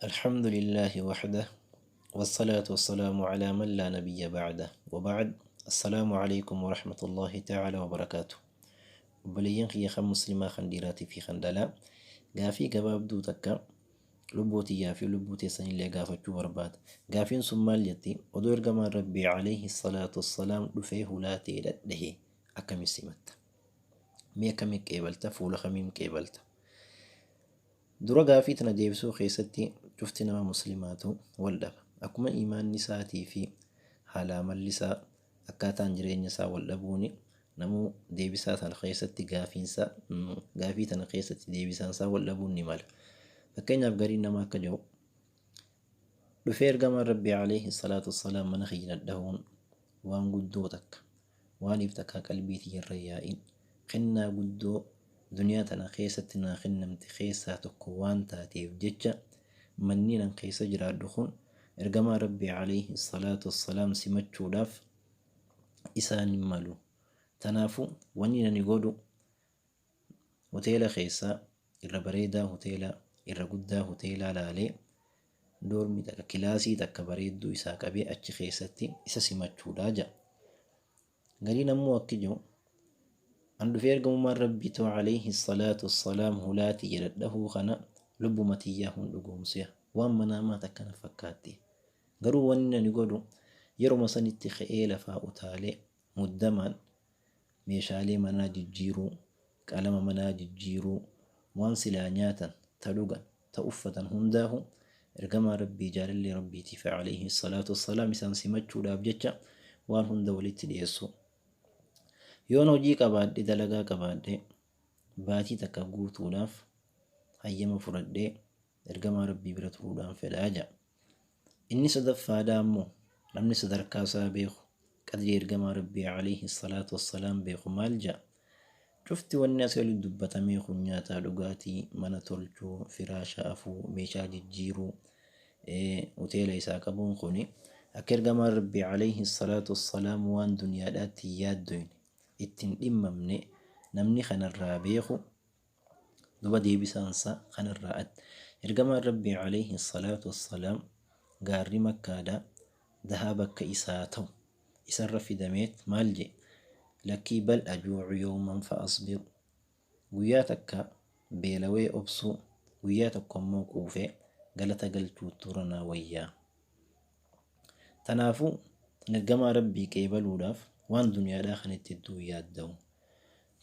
الحمد لله وحده، والصلاة والسلام على من لا نبي بعده، وبعد، السلام عليكم ورحمة الله تعالى وبركاته. Obboleeyyan kiyya kan muslimaa, kan dhiiraatii fi kan dhalaa, gaafii gabaabduu takka lubbuu tiyyaa fi lubbuu teessanillee gaafachuu barbaada. Gaafiin sun maal jetti? Odoo ergamaan Rabbii alayhi salaatu wassalaam dhufee hulaa tee dhadhahe akkamiin simatta? Mee akkamiin qeebalta? Fuula kamiin qeebalta? Dura gaafii tana deebisuu keessatti cufti nama muslimaatu wal dhaba. Akkuma iimaanni isaatii fi haala amalli isaa, akkaataan jireenya isaa wal dhabuuni, namuu deebisaa tana keessatti gaafiinsa gaafii tana keessatti deebisaan isaa wal dhabuun ni mala. Fakkeenyaaf, gariin nama akka jedhu, dhufee ergamaan Rabbii alayhi salaatu wassalaam mana kiyya dhadhahuun waan guddoo takka, waaniif takkaa qalbii tiyyarra yaa'in, kennaa guddoo duniyaa tana keessatti naa kennamte keessaa tokko waan taateef jecha, manni nan keessa jiraadhu kun ergamaa Rabbii alayhi salaatu wassalaam simachuudhaaf isaan hin malu. Tanaafu wanni ani godhu, hoteela keessaa irra bareedaa, hoteela irra guddaa, hoteelaa laalee doormii takka, kilaasii takka bareedduu isaa qabee achi keessatti isa simachuudha jedha. Gariin ammoo akki jiru, an dhufee ergamummaan Rabbii ta'u alayhi salaatu wassalaam hulaatii jedhadhahuu kana lubbuma tiyyaa hun dhugoomsiya, waan manaamaa takka na fakkaatti. Garuu wanni ani godhu, yeruma sanitti ka'ee lafaa utaalee muddamaan meeshaalee manaa jijjiiruu, qalama manaa jijjiiruu, waan silaa nyaatan, ta dhugan, ta uffatan hundaahu ergamaa Rabbii, jaalallee Rabbiitiif alayhi salaatu wassalaam isaan simachuudhaaf jecha waan hunda walitti dhiyeessu. Yoon hojii qabaadhe, dalagaa qabaadhe, baatii takka guutuudhaaf hayyama fudhadhee ergamaa Rabbii bira turuudhaan fedhaa jedha. Inni sadaffaadhaa ammoo, namni sadarkaa isaa beeku, qadrii ergamaa Rabbii alayhi salaatu wassalaam beeku maal jedha? Cufti wanni asii olitti dubbatamee kun, nyaataa, dhugaatii, mana tolchuu, firaasha afuu, meeshaa jijjiiruu, hoteela isaa qabuun kuni, akka ergamaan Rabbii alayhi salaatu wassalaam waan duniyaadhaatti hin yaaddoyne, ittiin dhimmamne namni kanarraa beeku, duba deebisaansaa kanarraa adda. Ergamaan Rabbii alayhi salaatu wassalaam gaarri Makkaadhaa dahaa bakka isaa ta'u isarra fidameet maal jee? "Lakkii, bal ajuucu yawman fa asbiru." Guyyaa takka beelawee obsuu, guyyaa tokko ammoo quufee galata galchuuttu ranaa wayyaa. Tanaafuu ergamaa Rabbii qeebaluudhaaf waan duniyaadhaa kan itti hedduu yaadda'u.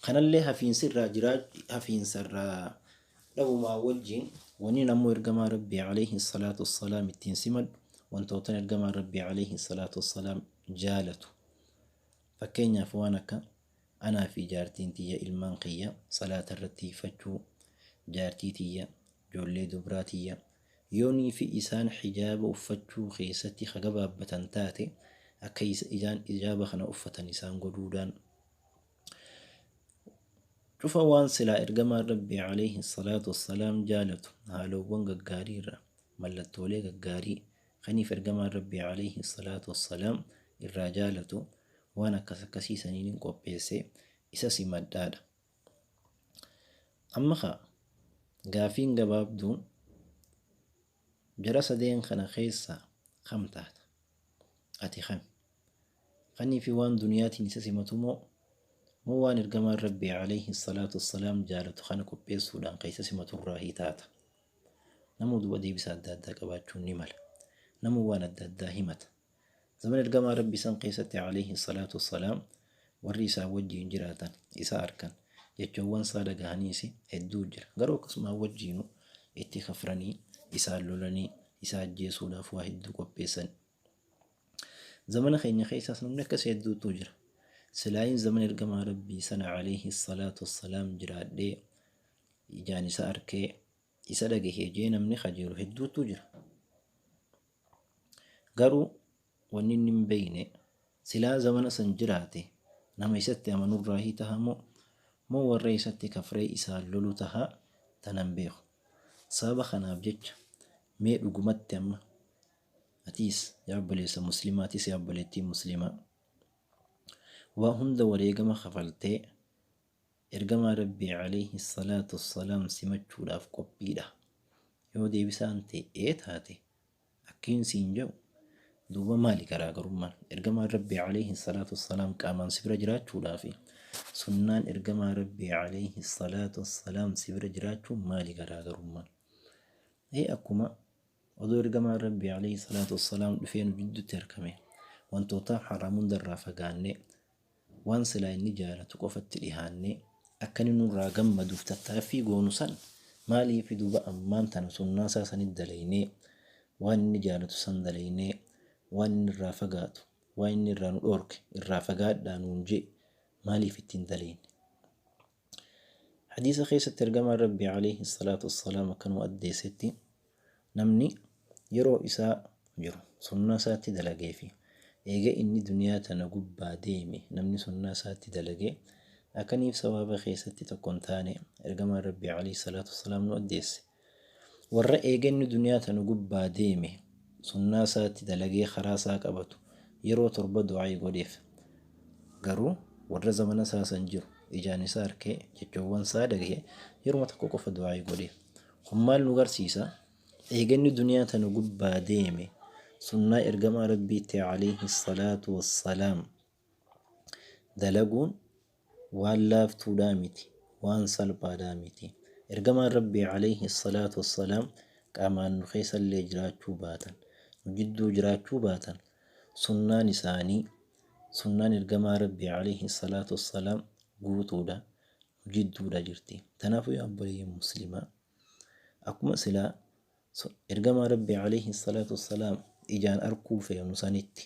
Kanallee hafiinsi irraa jiraa, hafiinsa irraa dhabumaa wajjin, wanni ammoo ergamaa Rabbii alayhi salaatu wassalaam ittiin simadhu wantootan ergamaa Rabbii alayhi salaatu wassalaam jaalatu. Fakkeenyaaf, waan akka anaa fi jaartiin tiyya, ilmaan kiyya salaata irratti hiiffachuu, jaartii tiyya, ijoollee dubraa tiyya yoonii fi isaan hijaaba uffachuu keessatti ka gabaabbatan taate akka isaan hijaaba kana uffatan isaan godhuudhaan, cufa waan silaa ergamaan Rabbii alayhi salaatu wassalaam jaalatu, haalowwan gaggaarii irra mallattoolee gaggaarii kaniif ergamaan Rabbii alayhi salaatu wassalaam irraa jaalatu, waan akkas akkasii saniin qopheesse isa simadhaadha. Amma kaa gaafiin gabaabduun, jara sadeen kana keessaa kam taata? Ati kami? Kanii fi waan duniyaatiin isa simatu moo waan ergamaan Rabbii alayhi salaatu wassalaam jaalatu kana qopheessuudhaan kan isa simaturraa taata? Namuu duba deebisa adda addaa qabaachuun ni mala. Namuu waan adda addaa himata. Zaman ergamaa Rabbii san keessatti alayhi salaatu wassalaam warri isaa wajjiin jiraatan, isa arkan, jechoowwan isaa dhagahaniis hedduu jira. Garuu akkasuma wajjiinu itti kafranii, isaan lolanii, isa ajjeesuudhaaf waa hedduu qopheessan. Zamana keenya keessaas namni akkas hedduutu jira. Silaayin zaman ergamaa Rabbii sana alayhi salaatu wassalaam jiraadhee, ijaan isa arkee, isa dhagahee jee namni kajeelu hedduutu jira. Garuu wanni inni hin beekne, silaa zamana san jiraate nama isatti amanurraa taha moo warra isatti kafree isaan lolu taha, tanan beeku. Sababa kanaaf jecha, mee dhugumatti amma atiis yaa obboleessa muslimaa, atis yaa obboleettii muslimaa, waa hunda wareegama kafaltee ergamaa Rabbii alayhi salaatu wassalaam simachuudhaaf qophiidha. Yoo deebisaan ta'e ee taate akkiin siin jedhu duuba maali garaagarummaan? Ergamaan Rabbii alayhi salaatu wassalaam qaamaan si bira jiraachuudhaa fi sunnaan ergamaa Rabbii alayhi salaatu wassalaam si bira jiraachuun maali garaagarummaan? Ee akkuma odoo ergamaan Rabbii alayhi salaatu wassalaam dhufee nu jidduutti argame wantoota haraam hundarraa fagaannee waan silaa inni jaalatu qofatti dhihaannee akka inni nurraa gammaduuf tattaaffii goonu san maaliif duuba ammaan tana sunnaa isaa sanitti dalaynee waan inni jaalatu san dalaynee waan inni irraa fagaatu waan inni irraa nu dhoorke irraa fagaadhaa nuun jee maaliif ittiin dalayne? Hadiisa keessatti ergamaan Rabbii alayhi salaatu wassalaam akka nu addeessetti namni yeroo isaa jiru sunnaa isaatti dalagee fi eega inni duniyaa tana gubbaa deeme namni sunnaa isaatti dalagee akkaniif sawaaba keessatti tokko hin taane ergamaan Rabbii alayhi salaatu wassalaam nu addeesse. Warra eega inni duniyaa tana gubbaa deeme sunnaa isaatti dalagee karaa isaa qabatu yeroo 7 du'aa godheef. Garuu warra zamana isaa san jiru ijaan isaa arkee jechoowwan isaa dhagahe yeruma tokko qofa du'aa godheef. Kun maal nu garsiisa? Eega inni duniyaa tana gubbaa deeme sunnaa ergamaa Rabbiitti alayhi salaatu wassalaam dalaguun waan laaftuudhaa miti, waan salphaadhaa miti. Ergamaan Rabbii alayhi salaatu wassalaam qaamaan nu keessallee jiraachuu baatan, nu jidduu jiraachuu baatan, sunnaan isaanii sunnaan ergamaa Rabbii alayhi salaatu wassalaam guutuudha, nu jidduudha jirti. Kanaafuu yaa obboleeyyan muslimaa akkuma silaa ergamaa Rabbii alayhi salaatu wassalaam ijaan arkuu feenu sanitti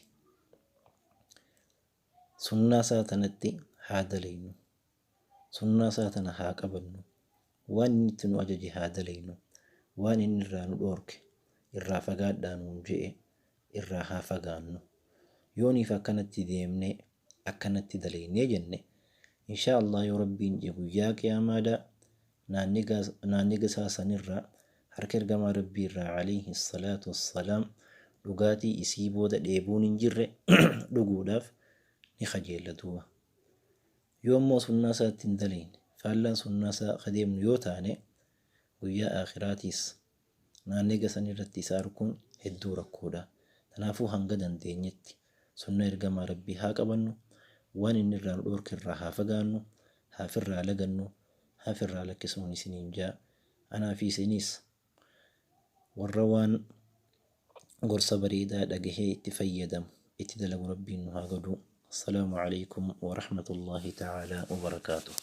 sunnaa isaa tanatti haa dalaynu. Sunnaa isaa tana haa qabannu. Waan inni itti nu ajaje haa dalaynu. Waan inni irraa nu dhoorke irraa fagaadhaa nuun je'e irraa haa fagaannu. Yooniif akkanatti deemnee akkanatti dalaynee jenne inshaa Allah yoo Rabbiin je guyyaa qiyaamaadhaa naanniga isaa sanirraa harka ergamaa Rabbii irraa alayhi salaatu wassalaam dhugaatii isii booda dheebuun hin jirre dhuguudhaaf ni kajeella duuba. Yoo immoo sunnaa isaatti hin dalayne faallaan sunnaa isaa ka deemnu yoo taane guyyaa aakhiraatiis naanniga san irratti isa arkuun hedduu rakkoodha. Kanaafuu hanga dandeenyetti sunnaa ergamaa Rabbii haa qabannu, waan inni irraa nu dhoorke irraa haa fagaannu, haa firraa lagannu, haa firraa lakkisnuun isiniin jaa. Anaa fi isinis warra waan gorsa bareedaa dhagahee itti fayyadamu itti dalagu Rabbiin nu haa godhu. Assalaamu alaikum wa rahmatullahi ta'ala wa barakaatuh.